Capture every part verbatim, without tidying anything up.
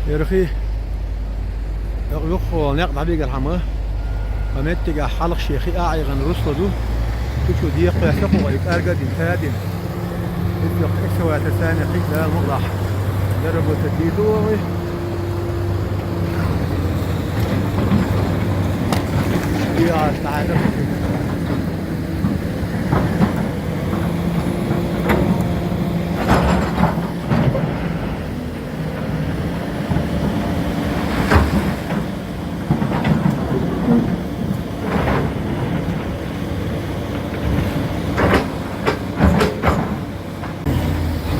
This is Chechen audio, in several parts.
Эрхий, юххо некъ дӀабигар хӀама, ма меттигахь хьалха шен хи а ӀайгӀан Руслан ду, цу чу декхвеш сакхугӀа и кӀарга а дина, та а дина. Итт экскаватор санна кхин а Дала мукъалахь, доработать дийр ду вай. И аш тӀаьхьа.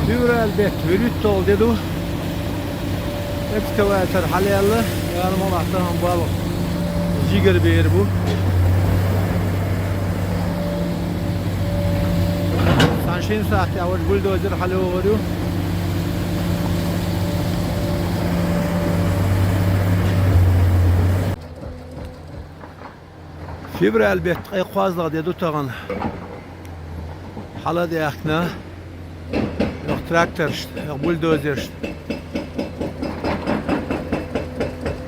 Февраль бетта, вуьрхӀитталгӀа де ду. Экскаватор хьалаелла, Дала мукъалахь, тахана болх жигара бер бу. Цхьана шина сахьтехь важа бульдозер хьалайогӀур ю. Февраль бетта ткъе кхоазлагӀа де ду тахана. Хьала а даьхкина, йоккха тракторшца, йоккха бульдозершца.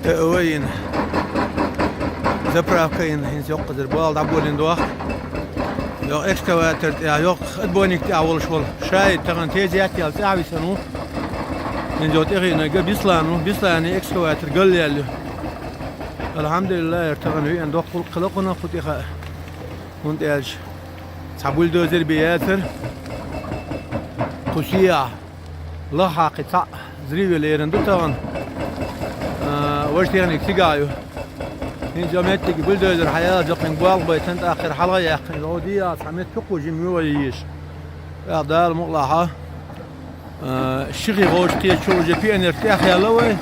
ТО йина, заправка йина, хӀинца йоккха эзар болх дӀаболийна дохку. Йоккха экскаватор тӀехь, йоккха отбойник тӀехь волуш волу Шаид тахана тезет яьлла тӀаьхьа висина ву. ХӀинца йоккха тӀехиъна га Бислан ву, Бисланан экскаватор галъяьлла ю. Алхьамдулиллахь, тахана веана доккха гӀуллакх хилла кхунах кху тӀехь а. ХӀунда аьлча цхьа бульдозер бен яцара. Кху сехьа лаха кхин цхьаъ взрыв лерина ду тахана. А, важа техника цигахь ю. ХӀинца меттиг бульдозер хьаяьлла, жакъин болх байтина, тӀаккха хӀара хьалха яьккхина. Цхьа метр чукхо жимма ю вай йийша. ТӀаккха Дала мукъалахь, а, ши-кхо гӀовгӀа кхетачул уже пионер тӀехъяьлла вай.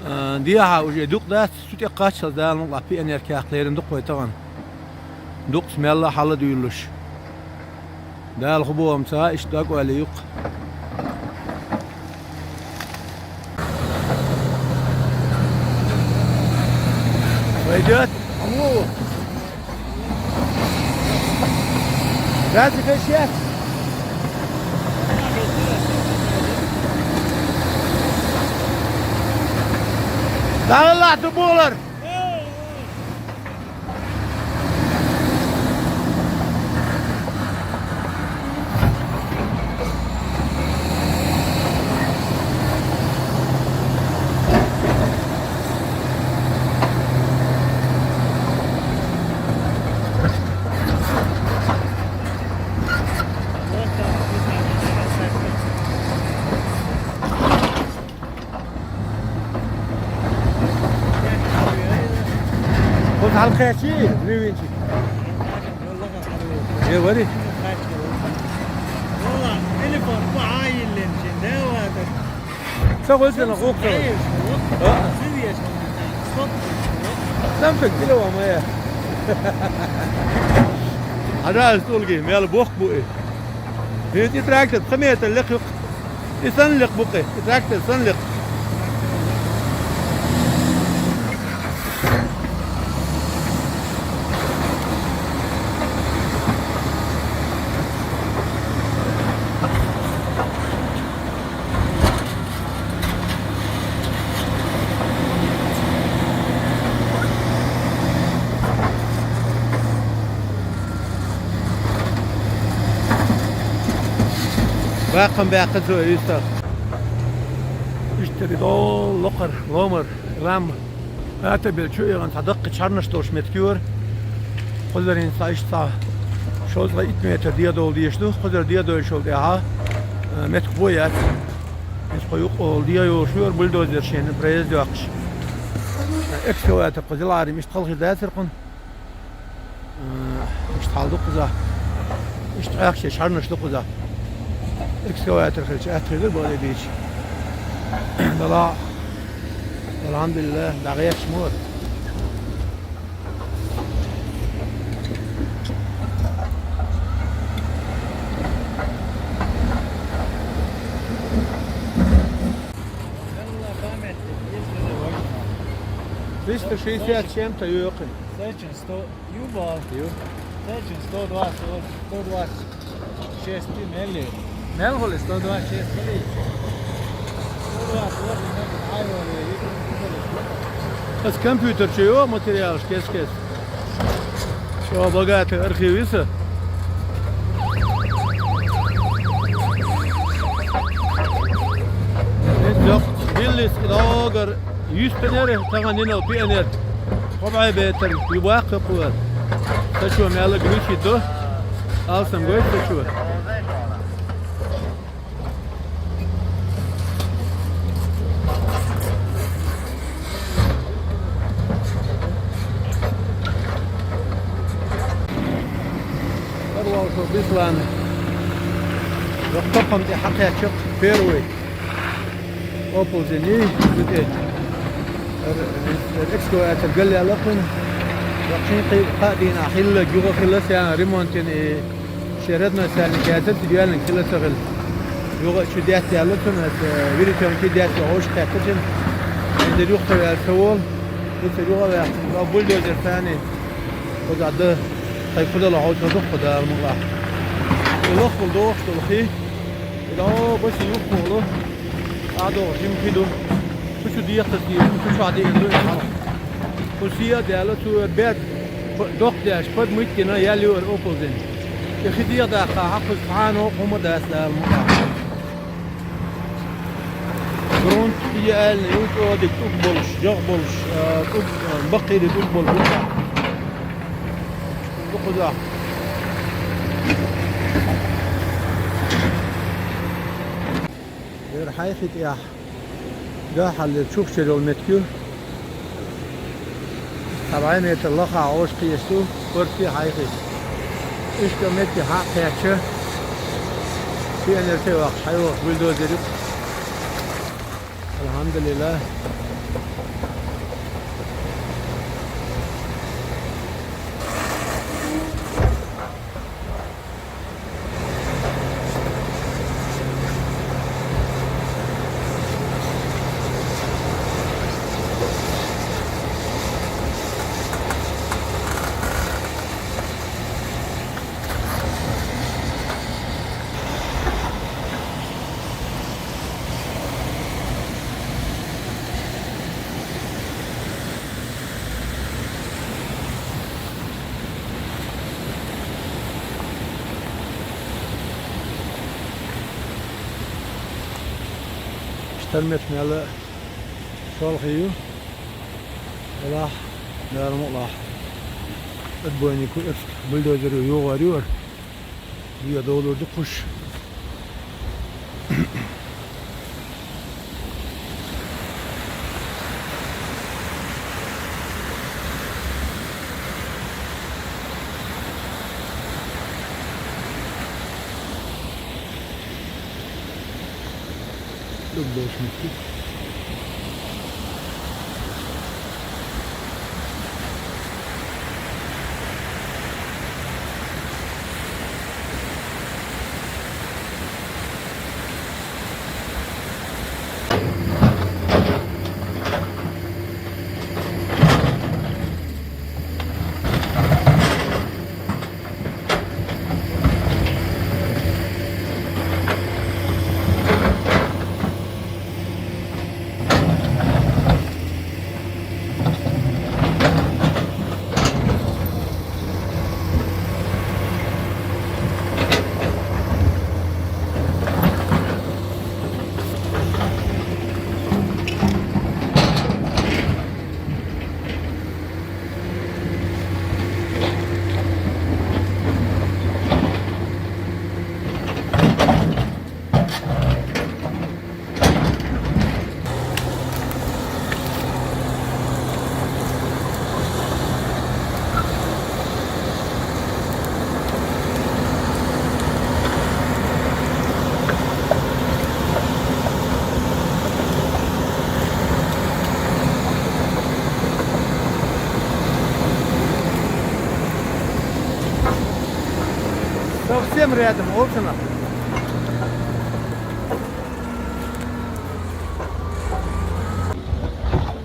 А, дехьа уже дукъ дац, цу тӀе кхаччалц Дала мукъалахь пионер кехат лерина ду-кх вай тахана. Дукъ мелла а хьала дуьйлуш. Дала хӀун боху-м ца, иштта дог ойла ю-кх. Пойдёт? Алло. Раза хезча? Далла ду болар. Хьо хьалакхаьччий, Левинчик? Э, вари. Ца гӀоьллина гӀуллакх ца. А? Самсак дилава ма я. Хьажа ас тӀулги, мел бохк бу и. ХӀинца и трактор пхи метр лекха ю-кх. И санна лекха бу-кх и, и трактор санна лекха. Баккхам баьккхина цо, юьстах. Иштта дерг долу локхар, ломар, лам, атабелла чу а яхана, цхьа даккхий чхьарнаш долуш меттиг ю хӀара. Кхузара хӀинца цхьа иштта цхьа шовзткъе итт метр дедовла дезаш ду. Кхузара дедовлчул тӀаьхьа, а, меттиг бо яц. Иза кху юккъехула дегӀ йолуш ю хӀара бульдозер шена проезд йоккхуш. Экскаватор кхуза лаьррина иштта хала хир дацара кхунна. Э, иштта хьал ду кхузахь. Иштта Ӏехкачу чхьарнаш ду кхузахь. Экскаватор хилча, атта хир дара бакъдерг дийцича. Дала, алхьамдулиллахӀ, дӀагӀерташ ма вара. Триста шестьдесят с чем-то йоькъу. Сто, ю бал. Ю. Сто двадцать, сто двадцать шесть мелли. Мел хули, сто двадцать шесть хули. Сто двадцать. Ас компьютер чу йо материалаш кес-кес. Чо богатый архив иса. Эс зох биллис догар юстенер, таган нинал пионер. Хобай бетер, юбак капуар. Сачо мяла грючи до. Алсам гой сачо. Парлавшо Беслан. Вахтапам те хакъячок первый. Оползени, зуте. Экскаватор галля лапын. Вахтин кадина хилла, гюга хилла сян ремонтин и Шередной сальник ятыр, тидуяльник хила цагыл. Юга чу дят ялы тун, эт, э, виритон ки дят я ош хатыр чин. Эндер юхта вял савол. Эт юга вял. Ва бульдозер тани. Куда да. Тай куда ла хау садук куда алмула. Улах булдох тулхи. Ила о баси юх мулу. Адо жим хиду. Кучу диякта ди, кучу ади энду хала. Кусия дяла ту бед. Док дяш, под мыткина я лиор оползен. Ихидия да ха, хакус хано, хума дас да алма. Грунт идеальный, ут одик, тук болш, жок болш, э, тук, э, бакири тук болш. Тук да. Ер хайхит я. Гахьалли чухчерил меткю. Табай метр лаха ош киесту, корти хайхи. Ишка метки хак хяча. Пионер те вах, хайвах, бульдозерик. Алхамдулилла. Штормет мяла шолхию. Элах, дармулах. Отбойнику экс бульдозеру югар юр. Юя доллар да куш. Любовь. Совсем рядом, Олсонов.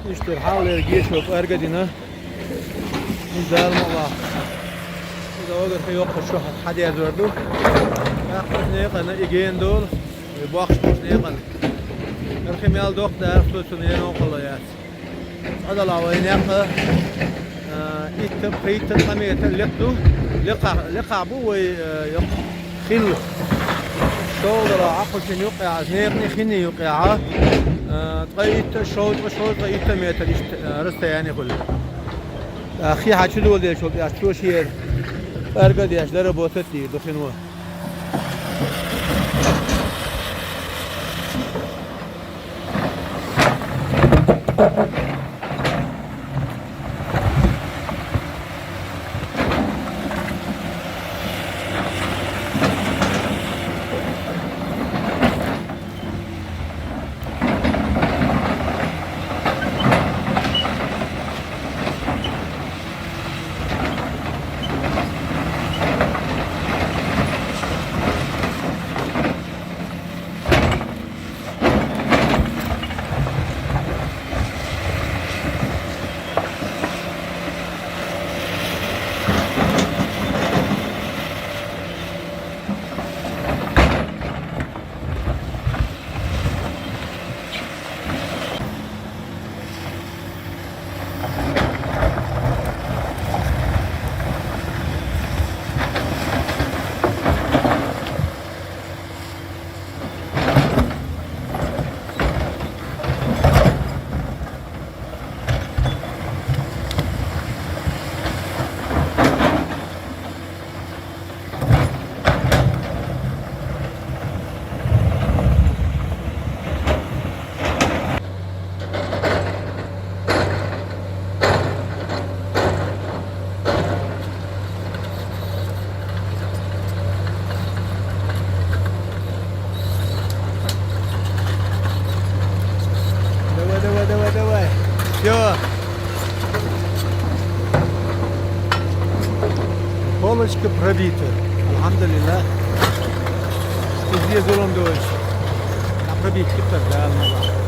Иштер хьаллер гешоп аргадина. Из дармала. Из огар хьёкъа шо хьадязорду. Яхъа некъана иген дол. Бахш бахш некъана. Хи мел доккха даьлча, цо цунна е новкъарло яц. Цкъа-дале вай некъ, а, итт, пхийтта, цкъа метр лекха ду. Лекха, лекха бу вай, а, йоккха хин. ШоллагӀа-дале Ӏокхувсачун юкъе, из некъан, хинан юкъе, а, цкъа итт, шовзткъа, шовзткъа итт метр иштта, а, расстояние хул. А, хи хьачу доладелчул тӀехьагӀа цо шера пӀаргӀа а деш, доработать дийр ду хино. Давай, давай, давай, давай. Всё. Полочка пробита. Альхамдулиллах. Изге зулам дойч. А пробить кипер, да, Аллах.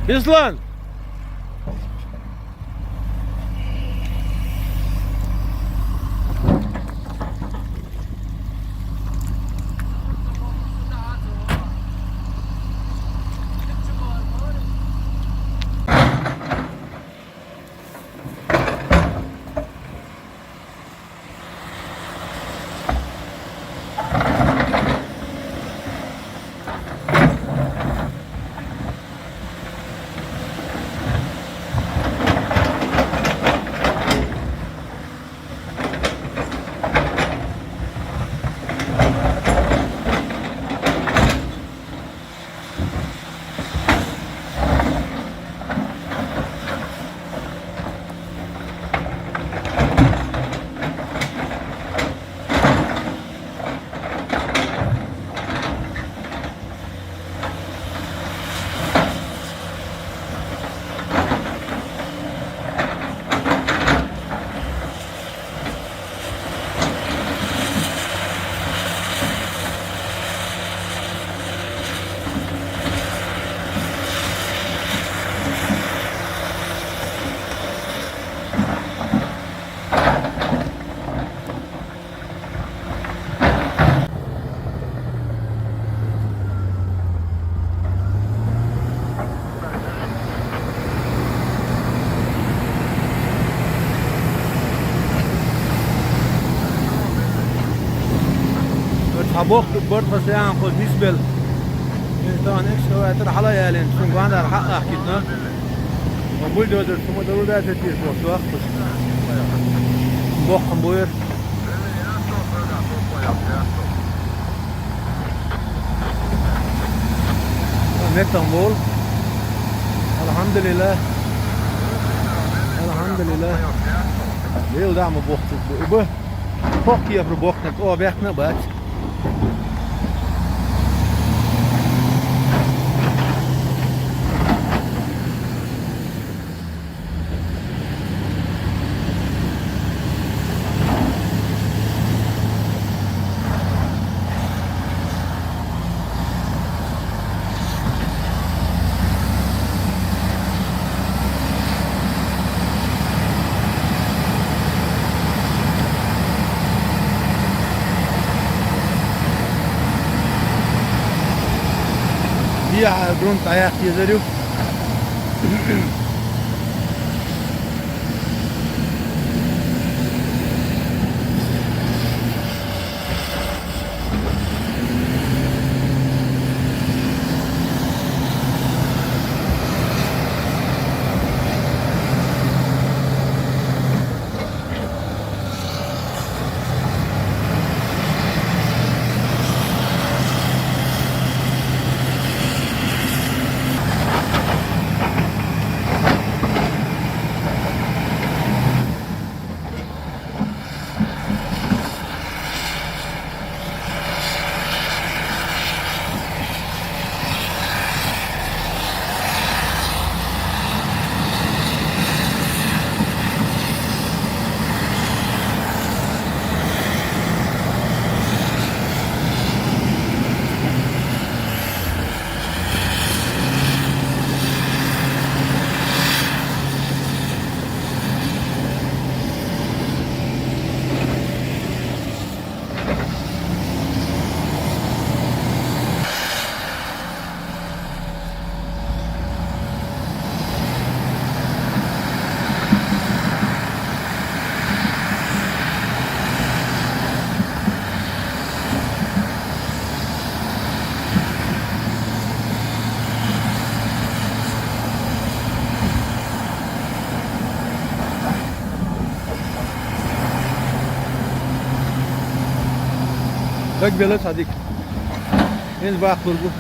Беслан! Цхьа бохк бара тха саьхьа кхуза нисбелла. Иза тахана экскаватор хьала ялийна, цунна гонахьара хьа а ахкийтина. Ва бульдозер цу ма дару дац, тешаш боху дохкуш. Боккха буйр. Меттан бул. Алхьамдулиллахь. Алхьамдулиллахь. Лела дама бохтук бу. Бу. Хоккъе япру бохтук. О, бехтна бац. Бия грунт аяк езерю. Даг бела садик. Эн бахлургу.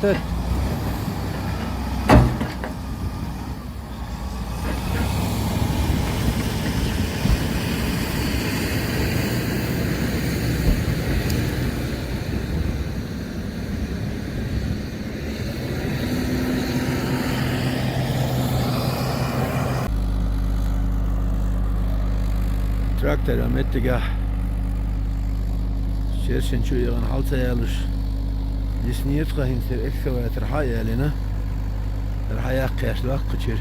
Атет. Трактор а меттигахь шершен чу егӀан хьал ца ялуш, дисниетха хӀинца экскаватор хьа а ялина, тара хьа яккхеш лаккхачир.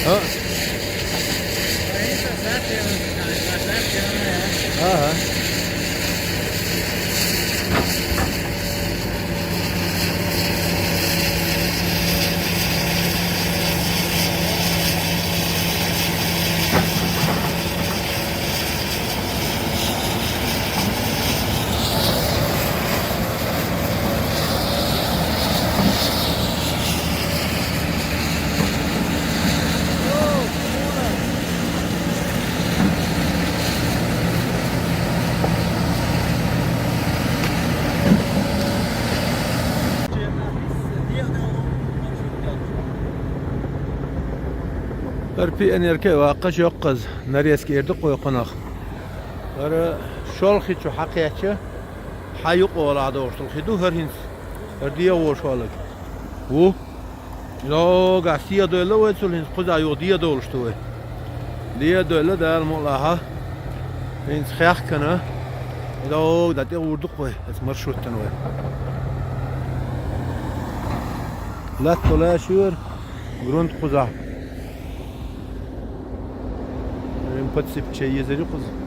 А? Ага. Р П Н Р К ваккха чоккхаз нарезка эрдукъой кхунах. Ара шолхи чу хьакхеча, хьа юкъола догӀуштал хи ду хӀара хӀинца. ХӀара дегӀо шолаг. Ву? Йога, сия дойла вай цул хӀинца кхуза юха дегӀа долуш ду вай. ДегӀа дойла Дала мукълахьа. ХӀинца хехкана. Йога, да тӀе гӀур ду кхой, эс маршруттан вай. Латто лаьшуьйра, грунт кхузахь. Рим подсыпча езари кхуза.